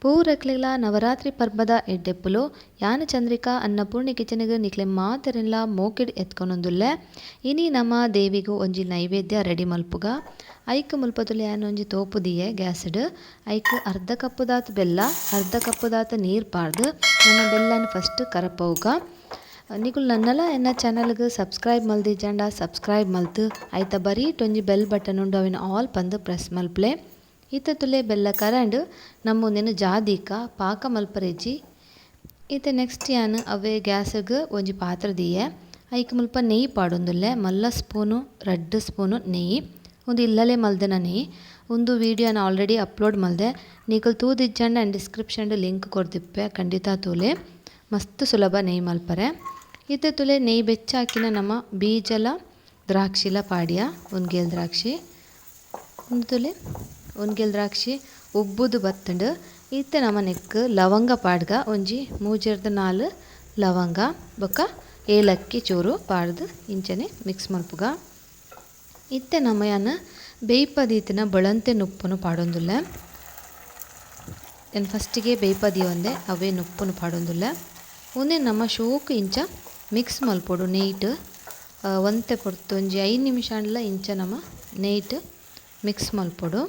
ಪೂರಕ್ಲೆಗ್ಲ ನವರಾತ್ರಿ ಪರ್ಬದ ಎಡ್ಡೆಪ್ಪುಲು. ಯಾನ್ ಚಂದ್ರಿಕಾ ಅನ್ನಪೂರ್ಣಿ ಕಿಚನ್ಗ್ ನಿಕ್ಲೆ ಮಾತೆರೆನ್ಲ ಮೋಕೆಡ್ ಎತ್ಕೊನೊಂದುಲ್ಲೆ. ಇನಿ ನಮ ದೇವಿಗ್ ಒಂಜಿ ನೈವೇದ್ಯ ರೆಡಿ ಮಲ್ಪುಗ. ಐಕ್ ಮುಲ್ಪತುಲೆ ಯಾನ್ ಒಂಜಿ ತೋಪು ದೀಯೆ ಗ್ಯಾಸ್ಡ್. ಐಕ್ ಅರ್ಧ ಕಪ್ಪುದಾತ್ ಬೆಲ್ಲ, ಅರ್ಧ ಕಪ್ಪುದಾತ್ ನೀರ್ ಪಾಡ್ದ್ ನಮ ಬೆಲ್ಲನ್ ಫಸ್ಟ್ ಕರಪವುಗ. ನಿಕುಲು ನನ್ನಲ ಎನ್ನ ಚಾನಲ್ಗ್ ಸಬ್ಸ್ಕ್ರೈಬ್ ಮಲ್ದಿಜ್ಜಂಡ ಸಬ್ಸ್ಕ್ರೈಬ್ ಮಲ್ತ್ ಐತ ಬರೀಟ್ ಒಂಜಿ ಬೆಲ್ ಬಟನ್ ಉಂಡು, ಅವೆನ್ ಆಲ್ ಪಂದ್ ಪ್ರೆಸ್ ಮಲ್ಪುಲೆ. ಇತ್ತೆ ತುಲೆ ಬೆಲ್ಲ ಕರಂಡ್ ನಮ್ಮ ಉಂದೆನ್ ಜಾದೀಕ ಪಾಕ ಮಲ್ಪರೆಜ್ಜಿ. ಇತ್ತೆ ನೆಕ್ಸ್ಟ್ ಯಾನ್ ಅವೇ ಗ್ಯಾಸ್ಗ್ ಒಂಜಿ ಪಾತ್ರೆ ದೀಯೆ. ಐಕ್ ಮುಲ್ಪ ನೆಯ್ಯಿ ಪಾಡೊಂದುಲ್ಲೆ. ಮಲ್ಲ ಸ್ಪೂನು ರಡ್ಡ್ ಸ್ಪೂನು ನೆಯ್ಯಿ, ಉಂದು ಇಲ್ಲಲೇ ಮಲ್ದಿನ ನೆಯ್ಯಿ. ಉಂದು ವೀಡಿಯೋನ ಆಲ್ರೆಡಿ ಅಪ್ಲೋಡ್ ಮಲ್ದೆ, ನಿಕುಲು ತೂದಿಜ್ಜಂಡ ಆ್ಯಂಡ್ ಡಿಸ್ಕ್ರಿಪ್ಷನ್ ಲಿಂಕ್ ಕೊರ್ದಿಪ್ಪೆ, ಖಂಡಿತ ತೂಲೆ. ಮಸ್ತ್ ಸುಲಭ ನೆಯ್ಯಿ ಮಲ್ಪರೆ. ಇತ್ತೆ ತುಲೆ ನೆಯ್ಯಿ ಬೆಚ್ಚಾಕಿನ ನಮ್ಮ ಬೀಜಲ ದ್ರಾಕ್ಷಿಲ ಪಾಡಿಯ, ಒಂಗೇಲ್ ದ್ರಾಕ್ಷಿ. ಉಂದು ತುಲೆ ಒಂಗೇಲ್ ದ್ರಾಕ್ಷಿ ಉಬ್ಬುದು ಬತ್ತುಂಡು. ಇತ್ತೆ ನಮ್ಮ ನೆಕ್ಕ್ ಲವಂಗ ಪಾಡ್ಗ, ಒಂಜಿ ಮೂಜೆರ್ದ್ ನಾಲ್ ಲವಂಗ ಬೊಕ್ಕ ಏಲಕ್ಕಿ ಚೂರು ಪಾಡ್ದು ಇಂಚನೆ ಮಿಕ್ಸ್ ಮಲ್ಪುಗ. ಇತ್ತೆ ನಮ್ಮ ಯಾನ್ ಬೇಯ್ಪದೀತಿನ ಬೊಳಂತೆ ನುಪ್ಪುನು ಪಾಡೊಂದುಲ್ಲೆ. ಯಾನ್ ಫಸ್ಟಿಗೆ ಬೇಯ್ಪದಿಯೊಂದೆ ಅವೇ ನುಪ್ಪುನು ಪಾಡೊಂದುಲ್ಲೆ. ಉಂದೆ ನಮ್ಮ ಶೋಕು ಇಂಚ ಮಿಕ್ಸ್ ಮಲ್ಪೊಡು ನೆಯ್ಟ್. ಒಂತೆ ಪೊರ್ತು ಒಂಜಿ 5 ನಿಮಿಷ ಆಂಡಲ ಇಂಚ ನಮ್ಮ ನೆಯ್ಟ್ ಮಿಕ್ಸ್ ಮಲ್ಪೊಡು.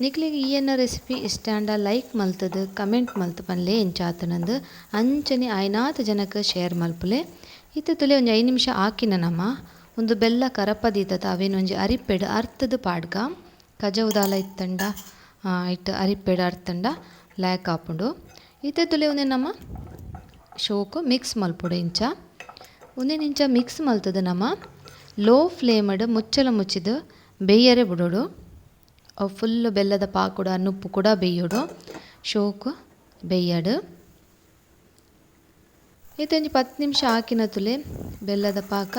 ನಿಕ್ಲೆಗ್ ಈ ಎನ್ನ ರೆಸಿಪಿ ಇಷ್ಟ ಆಂಡ ಲೈಕ್ ಮಲ್ತದು ಕಮೆಂಟ್ ಮಲ್ತ್ ಪನ್ಲೆ ಎಂಚಾತನಂದು, ಅಂಚನೆ ಆಯ್ನಾತ್ ಜನಕ್ ಶೇರ್ ಮಲ್ಪುಲೆ. ಇತ್ತೆ ತುಲೆ ಒಂಜಿ 5 ನಿಮಿಷ ಆಕಿನ ನಮ ಉಂದು ಬೆಲ್ಲ ಕರಪದೀತತ ಅವೇನ್ ಒಂಜಿ ಅರಿಪೆಡ್ ಅರ್ತದು ಪಾಡ್ಗ. ಕಜವುದಾಲ ಇತ್ತಂಡ ಇಟ್ಟು ಅರಿಪೆಡ್ ಅರ್ತಂಡ ಲ್ಯಾಕ್ ಆಪುಂಡು. ಇತ್ತೆ ತುಲೆ ಉಂದೆ ನಮ ಶೋಕು ಮಿಕ್ಸ್ ಮಲ್ಪೊಡು ಇಂಚ. ಉಂದೆನ್ ಇಂಚ ಮಿಕ್ಸ್ ಮಲ್ತದು ನಮ ಲೋ ಫ್ಲೇಮಡ್ ಮುಚ್ಚಲ ಮುಚ್ಚಿದು ಬೇಯರೆ ಬಿಡೋಡು. ಅವು ಫುಲ್ ಬೆಲ್ಲದ ಪಾಕುಡ ನುಪ್ಪು ಕೂಡ ಬೇಯೋಡು, ಶೋಕು ಬೇಯಡು. ಇತ್ತೆ ಒಂಜಿ 10 ನಿಮಿಷ ಹಾಕಿನ ತುಲೆ ಬೆಲ್ಲದ ಪಾಕ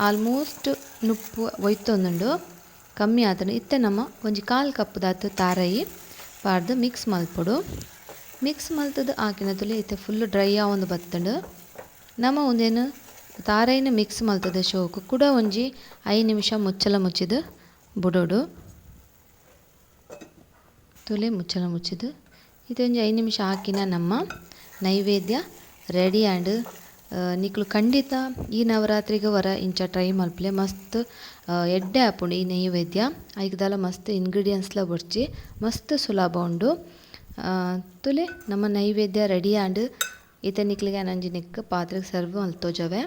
ಆಲ್ಮೋಸ್ಟ್ ನುಪ್ಪು ಒಯ್ತೊಂದುಂಡು, ಕಮ್ಮಿ ಆತನ. ಇತ್ತೆ ನಮ್ಮ ಒಂಜಿ ಕಾಲ್ ಕಪ್ಪುದಾತು ತಾರಯಿ ಪಾಡ್ದು ಮಿಕ್ಸ್ ಮಲ್ಪೊಡು. ಮಿಕ್ಸ್ ಮಲ್ತದು ಹಾಕಿನ ತುಲೆ ಇತ್ತೆ ಫುಲ್ ಡ್ರೈ ಆವೊಂದು ಬತ್ತುಂಡು. ನಮ ಉಂದೇನು ತಾರಯಿನ ಮಿಕ್ಸ್ ಮಲ್ತದ ಶೋಕು ಕೂಡ ಒಂಜಿ 5 ನಿಮಿಷ ಮುಚ್ಚಲ ಮುಚ್ಚಿದು ಬುಡೋಡು. ತುಲೆ ಮುಚ್ಚಲ ಮುಚ್ಚಿದು ಇದೊಂಜಿ 5 ನಿಮಿಷ ಹಾಕಿನ ನಮ್ಮ ನೈವೇದ್ಯ ರೆಡಿ ಆಂಡ್. ನಿಕುಲು ಖಂಡಿತ ಈ ನವರಾತ್ರಿಗೆ ವರ ಇಂಚ ಟ್ರೈ ಮಲ್ಪಲೆ. ಮಸ್ತ್ ಎಡ್ಡೆ ಆಪುಂಡು ಈ ನೈವೇದ್ಯ. ಐಕ್ದಾಲ ಮಸ್ತ್ ಇಂಗ್ರೀಡಿಯೆಂಟ್ಸ್ಲ ಬೊಡ್ಚಿ, ಮಸ್ತ್ ಸುಲಭ ಉಂಡು. ತುಲೆ ನಮ್ಮ ನೈವೇದ್ಯ ರೆಡಿ ಆಂಡ್. ಇತ್ತೆ ನಿಕ್ಲೆಗ್ ಯಾನ್ ಒಂಜಿ ನೆಕ್ಕ್ ಪಾತ್ರೆಗ್ ಸರ್ವ್ ಮಲ್ತೋಜವೆ.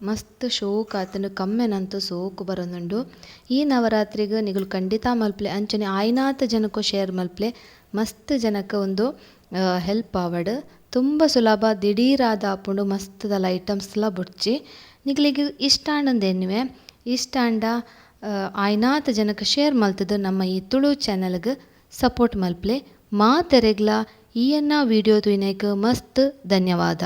ಮಸ್ತ್ ಶೋಕ್ ಆತುಂಡು, ಕಮ್ಮೆನಂತೂ ಸೋಕು ಬರೊಂದುಂಡು. ಈ ನವರಾತ್ರಿಗ್ ನಿಕುಲು ಖಂಡಿತ ಮಲ್ಪಲೆ, ಅಂಚನೆ ಆಯ್ನಾತ್ ಜನಕ್ಕೂ ಶೇರ್ ಮಲ್ಪಲೆ. ಮಸ್ತ್ ಜನಕ್ಕೆ ಒಂದು ಹೆಲ್ಪ್ ಆವಡ್. ತುಂಬ ಸುಲಭ ದಿಢೀರಾದ ಆಪುಂಡು, ಮಸ್ತ್ ದಲ ಐಟಮ್ಸ್ಲ ಬೊಡ್ಚಿ. ನಿಕ್ಲೆಗ್ ಇಷ್ಟ ಆಂಡಂದು ಎನ್ನುವೆ, ಇಷ್ಟ ಆಂಡ ಆಯ್ನಾತ್ ಜನಕ್ಕೆ ಶೇರ್ ಮಲ್ತದು ನಮ್ಮ ಈ ತುಳು ಚಾನಲ್ಗ್ ಸಪೋರ್ಟ್ ಮಲ್ಪಲೆ. ಮಾತೆರೆಗ್ಲ ಈ ಎನ್ನ ವೀಡಿಯೋ ತೂಯಿನೈಕ್ ಮಸ್ತ್ ಧನ್ಯವಾದ.